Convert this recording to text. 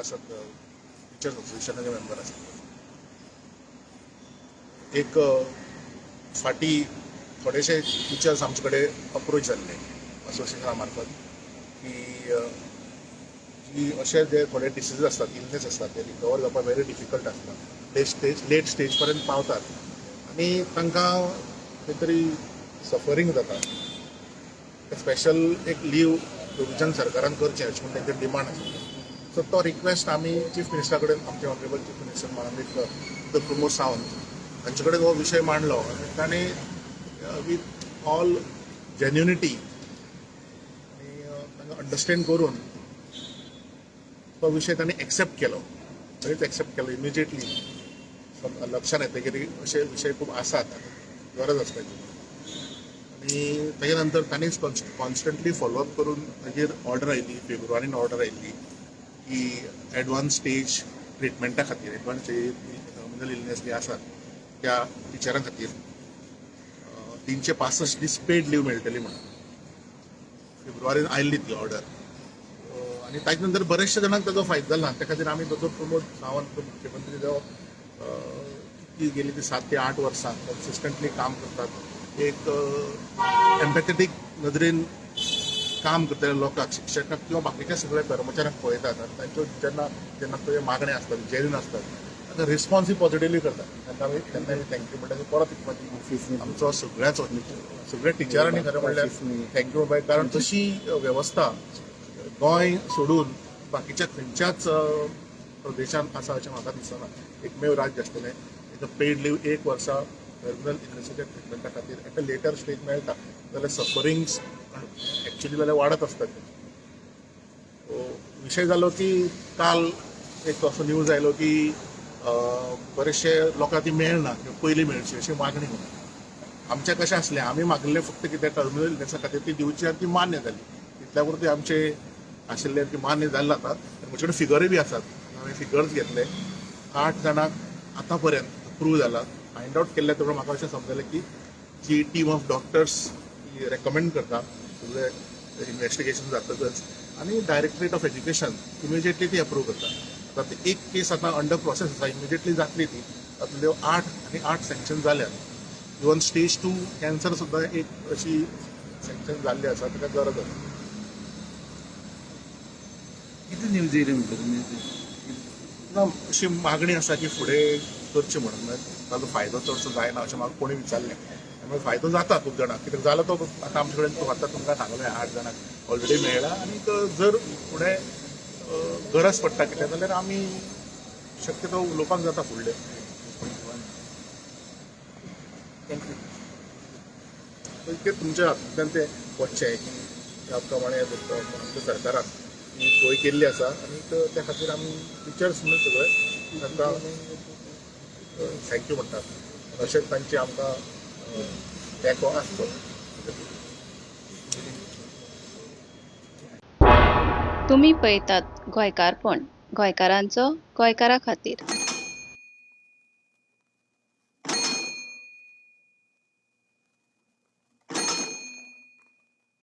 आसात, teachers असोसिएशनाचे member आसात. एक फाटीं थोडेशे टिचर्स आमचे कडेन अप्रोच जाल्ले असोसिएशना मार्फत की जी अशे जे थोडे डिसीज आसतात, इलनेस आसतात, ते रिकवर जावपाक व्हेरी डिफिकल्ट आसता, लेट स्टेज पर्यंत पावतात आनी तांकां खंय तरी सफरींग जाता. स्पेशल एक लीव प्रोविजन सरकारान करचें अशें म्हूण तांचें डिमांड आशिल्लें. सो तो रिक्वेस्ट आमी चीफ मिनिस्टरा कडेन, आमचे ऑनरेबल चीफ मिनिस्टर माननीय डॉक्टर प्रमोद सावंत हांचे कडेन हो विशय मांडलो आनी तांणी विथ ऑल जेन्युनिटी आनी तांकां अंडरस्टँड करून तो विशय तांणी एक्सेप्ट केलो, थंयच एक्सेप्ट केलो इमिजिएटली. लक्षात येतकीर अशे विशय खूब आसात आनी गरज आसता ताची. आनी ताच्या नंतर तांणीच कॉन्स्टंटली फॉलोअप करून मागीर ऑर्डर आयली, फेब्रुवारीन ऑर्डर आयिल्ली की एडवान्स स्टेज ट्रिटमेंटा खातीर, एडवान्स स्टेज टर्मिनल इलनेस जे आसात त्या टिचरां खातीर 365 दीस पेड लीव मेळटली म्हणून फेब्रुवारीन आयिल्ली ती ऑर्डर. आनी ताच्या नंतर बरेचशे जाणांक ताचो फायदो जाला. त्या खातीर आमी दोतोर प्रमोद सावंत मुख्यमंत्री जो कितली गेली ती 7 ते 8 वर्सां कन्सिस्टंटली काम करतात, एक एम्पॅथेटीक नदरेन काम करतल्या लोकांक, शिक्षकांक किंवा बाकीच्या सगळ्या कर्मचाऱ्यांक पळयतात आनी तांच्यो जेन्ना जेन्ना त्यो मागण्यो आसतात, जेन्यून आसतात, ताका रिस्पॉन्सूय पॉझिटिवली करतात. तांकां आमी thank you म्हणटा परत एक फावटी आमचो सगळ्याचो, सगळ्या टिचरांनी खरें म्हणल्यार thank you म्हणपाक, कारण तशी वेवस्था गोंय सोडून बाकीच्या खंयच्याच प्रदेशांत आसा अशें म्हाका दिसना. एकमेव राज्य आसतलें एक पेड लीव एक वर्सा टर्मिनल इलनेसाच्या ट्रिटमेंटा खातीर एट अ लेटर स्टेज मेळटा जाल्यार सफरिंग्स एक्चुली जाल्यार वाडत आसतात. सो विशय जालो की काल एक असो न्यूज आयलो की बरेचशे लोकांक ती मेळना किंवा पयलीं मेळची अशी मागणी होता. आमचें कशें आसलें, आमी मागिल्लें फक्त कितें, टर्मिनल इलनेसा खातीर ती दिवची आनी ती मान्य जाली. तितल्या पुरती आमचे आशिल्ले ती मान्य जाल्ले आतां. म्हजे कडेन फिगरूय बी आसात. हांवें फिगर्स घेतले. 8 जाणांक आतां पर्यंत अप्रूव जाला. फायंड आवट केल्लें तेन्ना म्हाका अशें समजलें की जी टीम ऑफ डॉक्टर्स रेकमेंड करता सगळे इन्व्हेस्टिगेशन जातकच आनी डायरेक्टरेट ऑफ एज्युकेशन इमिजिएटली ती अप्रूव करता. आतां ती एक केस आतां अंडर प्रोसेस आसा, इमिजिएटली जातली ती. तातूंतल्यो 8 आनी 8 सँक्शन जाल्यात. इवन स्टेज 2 कॅन्सर सुद्दां एक अशी सँक्शन जाल्ली आसा, ताका गरज आसा. किती न्यूज येयली म्हणटा तुमी? ना, अशी मागणी आसा की फुडें करची म्हणून. म्हळ्यार ताजो फायदो चडसो जायना अशें म्हाका कोणी विचारलें. त्यामुळे फायदो जाता खूब जाणांक. कित्याक जालो तो आतां आमचे कडेन आतां तुमकां सांगलें, 8 जाणांक ऑलरेडी मेळ्ळा. आनी जर फुडें गरज पडटा कितें जाल्यार आमी शक्यतो उलोवपाक जाता फुडलें. 1. Thank you. ते तुमच्या हातूंतल्यान तें वचचें की ह्या प्रमाणे आमच्या सरकारान ही सोय केल्ली आसा आनी त्या खातीर आमी टिचर्स म्हणून सगळे तांकां thank you म्हणटात. अशेंच तांची आमकां तेंको आसचो. तुमी पळयतात गोंयकारपण, गोंयकारांचो गोंयकारा खातीर.